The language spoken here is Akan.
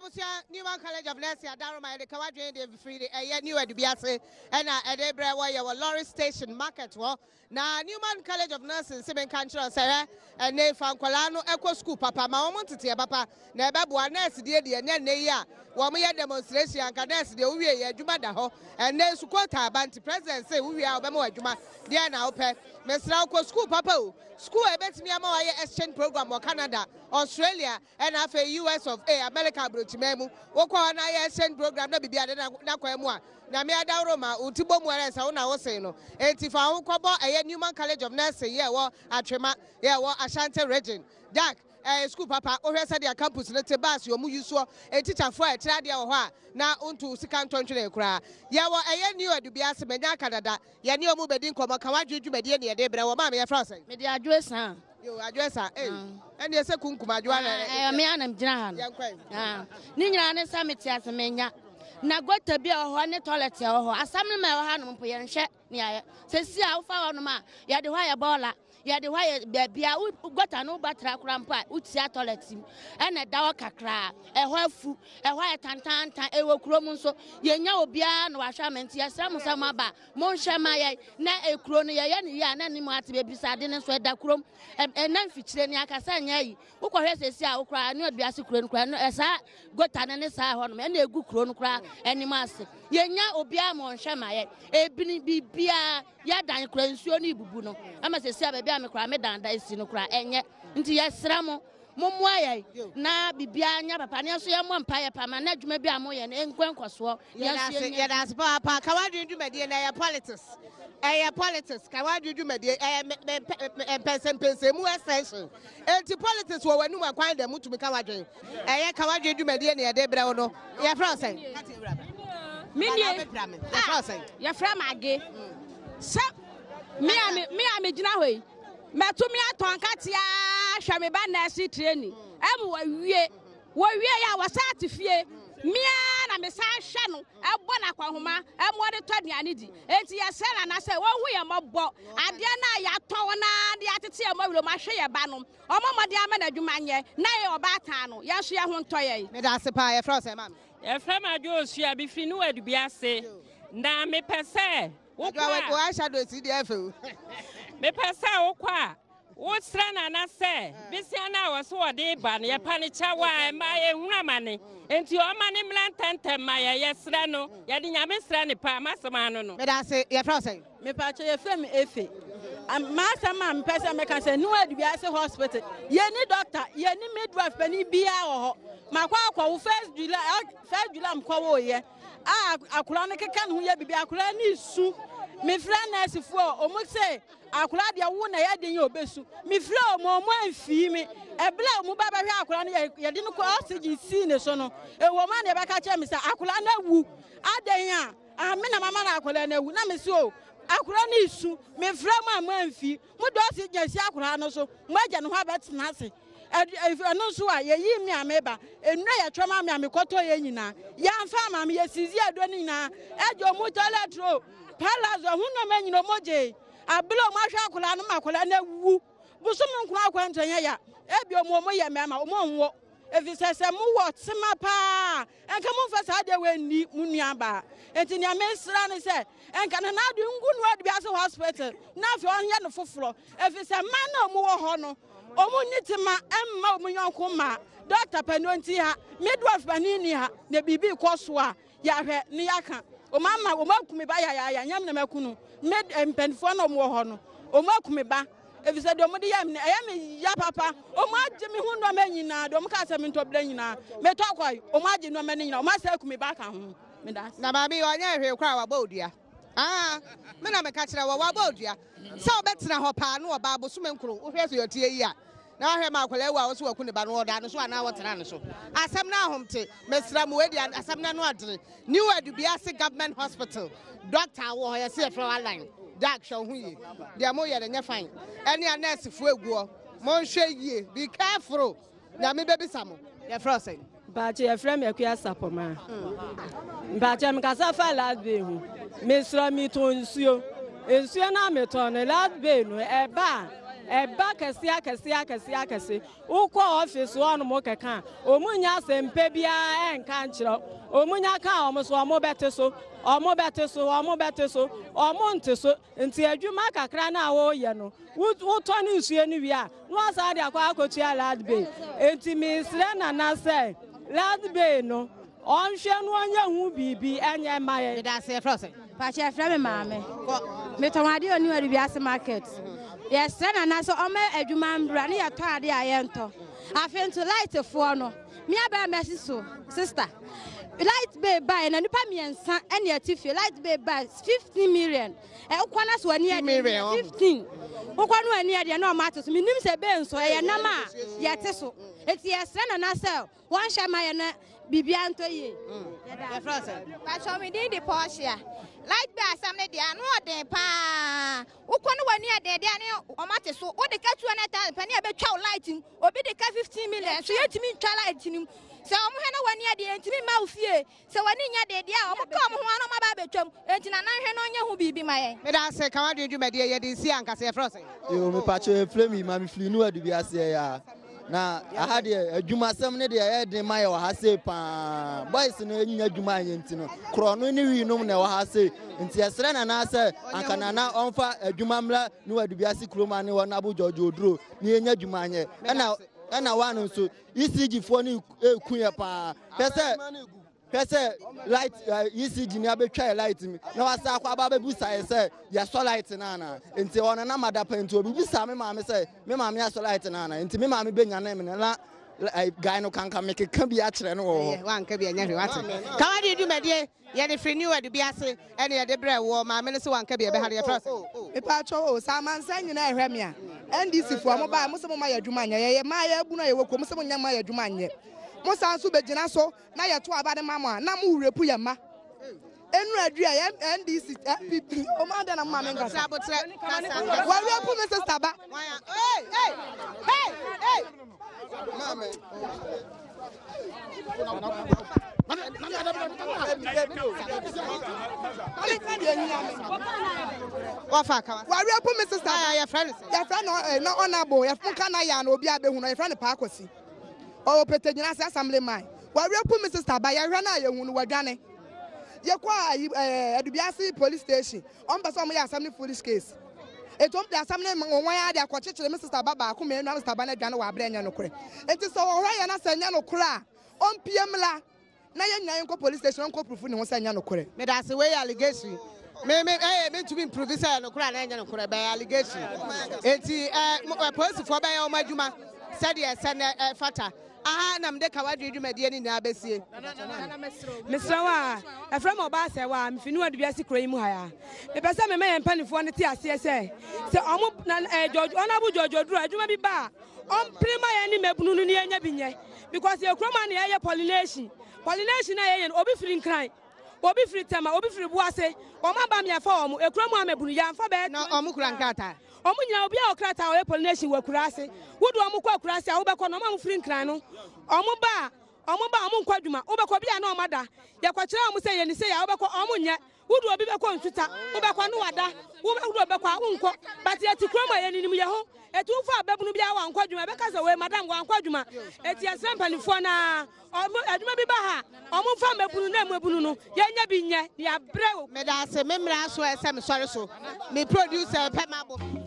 Abusua, Newman College of Nursing Adaroma yɛde ka w'adwene de firi ɛyɛ New Adubiase ɛna ɛde brɛ wɔ yɛwɔ Lorry Station Market hɔ. Na Newman College of Nursing se menka nkyerɛ wo sɛ hwɛ ɛnne fa nkwadaa no ɛkɔ sukuu papa ma wɔn nteteɛ papa na ɛbɛboa. Nurse deɛ deɛ ɛnyɛ nnɛ yi a wɔn yɛ demonstration anka nurse deɛ wowie yɛ adwuma da hɔ. Ɛnnɛ nso quota aba nti president se wowie a wɔbɛma wo adwuma deɛ na wopɛ. Mesrɛ wo kɔ sukuu papa o. Sukuu a ɛbɛtumi ama woayɛ exchange program wɔ Canada, Australia, Ɛna afei US of A, America abrokyiman mu, wokɔ hɔ na ayɛ exchange program na biribi ade na kwan mu a, Nyame adaworo ma wo ti bɔ mu ara sɛ wo na wo sen no. Enti fa wo ho kɔbɔ ɛyɛ Newman College of Nursing yɛ ɛwɔ Atwema, yɛ ɛwɔ Ashanti Region. Jack, ɛyɛ sukuu papa, wohwɛ sɛdeɛ campus no te, bus wɔn use soɔ, teacherfoɔ a ɛkyerɛ adeɛ wɔ hɔ a, na wonto wo sika ntɔ ntwene koraa. Yɛwɔ ɛyɛ New Adubiase, manya aka dada, yɛne wɔn bɛdi nkɔmmɔ, ka w'adwene dwumadie ne yɛde brɛ wɔ. Maame, yɛfrɛ wo sɛn? Mede Adwoe Saa. Yo, adwoa sa. Ei, ɛne ɛsɛ kunkum adwoa na. Ɛyɛ me anam gyina ha no. Yɛnkɔ. Ne nyinaa ne sɛ mete ase menya. Na gota bi a ɛwɔ hɔ ne toilet a ɛwɔ hɔ. Asɛm no ma ɛwɔ ha nom mpo yɛnhwɛ ne ayɛ. Sɛsi a wofa hɔ nom a, yɛde hɔ ayɛ bɔɔla. Yɛde hɔ ayɛ baabi a gota no wobɛtra koraa mpo a wotia toilet mu. Ɛna ɛda hɔ kakraa. Ɛhɔ afu. Ɛhɔ ayɛ tantantan. Ɛwɔ kurom nso. Yɛnya obiara na wahwɛ ama nti yɛsrɛ mo sɛ moaba. Monhwɛ ma yɛn na ekuro no yɛyɛ no yie a na anim ate bebisa ade no nso ɛda kurom ɛna mfikyire ne akasa nyɛ ayi wokɔhwɛ sɛsi a wokora ne ɔduase kuro no koraa no ɛsaa gota no ne saa hɔ nom ɛna egu kuro no koraa anim ase yɛnya obiara ma ɔnhwɛ ma yɛ ebini biribiara yɛdan koraa nsuo no ibubu no ama sɛsi a baabi a me koraa me dan da esi no koraa ɛnyɛ nti yɛsrɛ mo Mommoa yɛn na biribiara nyɛ papa, na yɛn nso yɛmmɔ mpaeɛ pa ma na adwuma bi a moyɛ no ɛnkɔ nkɔsoɔ. Yɛda ase, yɛda ase papaapa. Ka w'adwene dwumadie na ɛyɛ politics. Ɛyɛ politics. Ka w'adwene dwumadie ɛyɛ mpɛnsɛmpɛnsɛmu extension. Enti politics wɔ w'anum akwan dɛm wotumi ka w'adwene. Ɛyɛ ka w'adwene dwumadie na yɛde brɛ wo no. Yɛfrɛ wo sɛn? Me nie. Yɛfrɛ wo sɛn? Yɛfrɛ me Age. Sɛ me a megyina hɔ yi. Mɛtumi atɔ nkate ara hwɛ me ba nursery training ɛma wawie. Wɔwie yɛ a wɔsan te fie. Me ara na mesan hwɛ no, ɛbɔ no akɔnhoma, ɛma ɔde tɔ aduane di. Enti yɛsrɛ Nana sɛ wɔnhu yɛn mmɔbɔ. Adeɛ no a yɛatɔn no ara de atete yɛn mma wuram ahwɛ yɛn ba no, ɔmmɔ mmɔden ama no adwuma nyɛ na yɛn ɔbaatan no, yɛn nso yɛn ho ntɔ yɛn. Meda ase paa. Yɛfrɛ wo sɛn maame? Yɛfrɛ me Adwoa Osua, mefiri Nuwa Adubiase. Na mepɛ sɛ Wokɔ a. Wo eyeshadow si deɛ ɛfɛ o. Mepɛ sɛ wokɔ a wosrɛ Nana sɛ besia no a wɔso wɔde ba no yɛpa no kyɛw a ɛma yɛhunu amane nti ɔma ne mmra ntɛntɛm ma yɛ yɛsrɛ no yɛde Nyame srɛ no paa masɛm ano no. Meda ase yɛfrɛ wo sɛn? Mepakyɛ yɛfrɛ me Efe. M'asɛm a mepɛ sɛ meka sɛ New Adubiase hospital yɛni doctor yɛni midwife panin biara wɔ hɔ. Makɔ akɔwo first July first July mekɔwoeɛ. a akwadaa no keka ne ho yɛ biribi akwadaa no resu mefrɛ nɛɛsefoɔ a wɔn sɛ akwadaa deɛ wo na yɛ den yɛ ɔbɛsu mefrɛ wɔn wɔn amfii me ɛberɛ a wɔn ba bɛhwɛ akwadaa no yɛde no kɔ oxygen sii ne so no ɛwɔ mu a na yɛbɛka kyerɛ me sɛ akwadaa no awu adɛn a ah, me na mama no akwadaa no awu na me so o akwadaa no resu mefrɛ mo a mo amfi mo de oxygen si akwadaa no so mo agya ne ho abɛtena ase Ɛno nso a, yɛyii me a meba. Nnuro a yɛtwerɛ maa me a mekɔtɔeɛ nyinaa, yɛamfa amma me. Yɛsisii aduro no nyinaa. Ɛgye wɔn toilet roll, palazzo, ɛho nneɛma nyinaa wɔn gyee. Abere a wɔahwɛ akwadaa no ma akwadaa no awu. Bosome nkron akwantu ɛnyɛ ya. Ebi wɔn wɔn yɛ mmarima, wɔn nwo. Efisɛ sɛ mowɔ tema paa Nka momfa saa adeɛ wei nni mo nuabaa. Enti nea mesrɛ ne sɛ, nka Nana Addo ngu no Adubiase Hospital na afei ɔnyɛ no foforɔ. Ɛfiri sɛ mmaa no a wɔwɔ hɔ no, wɔnni tema mma wɔn yɔnko mmaa. Dɔkta panin ɔnti ha, midwife panin nni ha, na biribi rekɔ so a, yɛahwɛ na yɛaka. Wɔn ama wɔn aku me ba yayaaya, nyɛ me na maku no. Me mpanimfoɔ no a wɔwɔ hɔ no, wɔn aku me ba. Efisɛ deɛ wɔde yɛɛ me no, ɛyɛ me ya papa. Wɔagye me ho nneɛma nyinaa, deɛ wɔkaa sɛ mentɔ berɛ nyinaa. Metɔ kɔe, wɔagye nneɛma no nyinaa, wɔasan aku me ba aka ho. Meda ase. Na maame yi ɔnyɛɛ hwee koraa wabɔ odua aa me na meka kyerɛ wɔ wabɔ odua sɛ wobɛtena hɔ paa na ɔbaa bosome nkron wohwɛ sɛ ɔtie yi a na wahwɛ ma akwadaa awu a wɔ so waku ne ba no ɔdaa no so anaa wɔtena no so asɛm no ahomte mesrɛ mo wei deɛ asɛm no ano adene New Adubiase Government Hospital doctor wɔ hɔ yɛse yɛfrɛ wo Alan Jack hwɛ wo ho yie deɛ moyɛ no nyɛ fine ɛne a nursefoɔ eguɔ monhwɛ yie be careful Nyame bɛbisa mo yɛfrɛ wo sɛn? Mpakyɛ yɛfrɛ me Akua Sapɔmaa. Mpakyɛ mekasa fa last bay ho. Mesrɛ metɔn nsuo. Nsuo no a metɔn no last bay no ɛba a. Ɛba kɛse akɛse akɛse akɛse. Wokɔ office hɔ nom kɛka a, ɔmu nya asɛmpɛ biara ɛnka nkyerɛ wo. Ɔmu nya ka a ɔmo so ɔmo bɛte so, ɔmo bɛte so, ɔmo bɛte so, ɔmo nte so. Nti adwuma kakra no a woyɛ no, wotɔ ne nsuo no wie a, na wasan de akɔ akɔtua light bill. Nti mesrɛ Nana sɛ light bill no, ɔnhwɛ no ɔnyɛ ho biribi ɛnyɛ mma yɛn. Meda ase, yɛfrɛ wo sɛn? Pakyɛ yɛfrɛ me maame. Metɔn adeɛ wɔ New Adubiase market. Yɛsrɛ Nana sɛ ɔmma adwuma mbra ne yɛtɔ adeɛ a yɛntɔ. Afei nso light foɔ no, me abaa mɛsi so sister. Light bill baeɛ na nipa mmiɛnsa ɛna ɛte fie. Light bill baeɛ 15 million. Wokɔ na so ani ɛdeɛ 15. Wokɔ no ani ɛdeɛ na ɔmo ate so. Menim sɛ bee nso ɛyɛ nam a yɛte so. Eti yɛsrɛ Nana sɛ wɔnhyɛ ma yɛ na biribiara ntɔ yie. Yɛfrɛ wo sɛn? Patrɔ me din de Portia. Light bill asɛm no deɛ ano ɔden paa. Wokɔ no w'ani ɛden deɛ ne ɔmo ate so. Wode ka 200,000 pɛ ne ɛbɛtwa wo light mu. Obi de ka 15 million so yɛntumi ntwa light no mu. Sɛ ɔmo hwɛ na w'ani ɛden yɛntumi mma wo fie. Sɛ w'ani nyɛ den deɛ a ɔmo ka ɔmo ho ano ɔmo aba abɛtwam. Enti Nana nhwɛ na ɔnyɛ ho biribi ma yɛn. Meda ase ka w'adwene dwumadie yɛde nsi ankasa yɛfrɛ wo sɛn? Yoo mepakyɛw efrɛ me ma mefiri Nuhu Adubiase ɛyɛ a na aha deɛ adwumasɛm ne deɛ ɛyɛ den ma yɛ wɔ ha sei paa boys no nya adwuma anyɛ nti no korɔ no ne wii nom na ɛwɔ ha sei nti ɛsrɛ nana sɛ anka nana ɔmfa adwuma mmra Nuhu Adubiase kurom ane wɔ nabo George Oduro ne yɛnya adwuma anyɛ ɛna ɛna wa no nso ECG foɔ no ɛku yɛ paa hwɛ sɛ Hwɛ sɛ light ECG ni abɛtwa yɛ light mu na wasa akɔ aba abɛbusa yɛ sɛ yɛsɔ light no anaa. Nti ɔnenam adapa nti ɔbɛbusa me maame sɛ me maame asɔ light no anaa. Nti me maame bɛnyane me no na guy no kanka mekeka bi akyerɛ no wɔ hɔ. Wanka bi ɛnyɛ hwee wate. Kawadi dwumadie yɛde firi New Adubiase ɛne yɛde brɛ woɔ. Maame no se wanka bi ɛbɛha no yɛfrɛ wo sɛn? Mepaakyɛw o, sɛ amansan nyinaa ɛhwɛ me a, NDC foɔ mo baa mo se mo ma yɛ adwuma nyɛ, yɛyɛ mmaa yɛ abunu a yɛwɔ kurom mo se mo nyɛ mma yɛ adwuma nyɛ. Mo san nso bɛgyina so na yɛto aba de ma mo a, na mo werɛ pu yɛn mma. Nnura dua yɛ NDC, NPP, o ma dɛn na mo ma me nkasa. Wɔwerɛ pu me sista ba. Wɔwerɛ pu me sista ba. Yɛfrɛ no eh, ɔnabo, yɛfrɛ no yɛ na obi abɛhu no, yɛfrɛ no Paakwasi. Ɔwɔ Petegyinase assembly man. Wɔarepu me sister ba, yɛhwɛ no a yɛhu no, wadwane. Yɛkɔ ayi ɛɛ Adubiase police station, wɔn pɛ sɛ wɔn yɛ asɛm no foolish case. Eti wɔn de asɛm no ma wɔn ara de akɔkyekyere me sister ba baako mmienu na me sister ba no adwane wɔ abere ɛnyɛ nokorɛ. Eti sɛ wɔhwɛ yɛn na sɛ ɛnyɛ nokorɛ a, ɔmpie mmra. Na yɛn nyinaa yɛnkɔ police station nkɔ proof ne ho sɛ ɛnyɛ nokorɛ. Medase wei yɛ allegation me me ɛyɛ me ntumi mprove sɛ ɛyɛ nokorɛ anaa ɛnyɛ nokorɛ bɛyɛ allegation eti ɛɛ polisifoɔ bɛyɛ wɔn adwuma sɛdeɛ ɛsɛ na ɛfata aha na mede kawadwiri dwumadie no nyinaa bɛsie. Mesrɛ wo a, ɛfrɛ me ɔbaa sɛ wa, mefi New Adubiase kuro yi mu ha ya. Mepɛ sɛ mema yɛn mpanimfoɔ no te aseɛ sɛ, sɛ ɔmo na ɛɛ George, Honourable George Oduro adwuma bi ba a, ɔmpere ma yɛn ne mmabunu no ne yɛnya bi nyɛ. Because yɛ kurom a na yɛyɛ pollination. Pollination a yɛyɛ no, obi firi Nkran, obi firi Tema, obi firi Boase, wɔn aba mmɛfa wɔn. Ekuro mu amabunu, yɛamfa bɛyɛ. Na wɔn kura nkrataa. Wɔn nyinaa, obiara wɔ krataa a ɔyɛ pollination wɔ akura ase. Wode wɔn kɔ akura ase a, wobɛkɔ no, wɔn a wɔfiri Nkran no, wɔn ba a, wɔn ba a, wɔn nkɔ adwuma. Wobɛkɔ bi a na wɔn ada. Yɛkɔkyerɛ wɔn sɛ yɛni sei a, wobɛkɔ, wɔn nyɛ. Wode obi bɛkɔ nsuta, wobɛkɔ ne wada, wode obi bɛkɔ a, wonkɔ. But yɛte kurom a, yɛninim yɛn ho. Eti wofa ababunu biara wankɔ adwuma, yɛbɛka sɛ wei madam wankɔ adwuma. Eti yɛsrɛ mpanimfoɔ no ara, ɔmo adwuma bi ba ha a, ɔmo mfa mmabunu na mmabunu no, yɛnyɛ bi nyɛ, na yɛabrɛ o. Meda ase, me mmara so a ɛsɛ mesɔre so. Me producer pɛ m'abɔ me.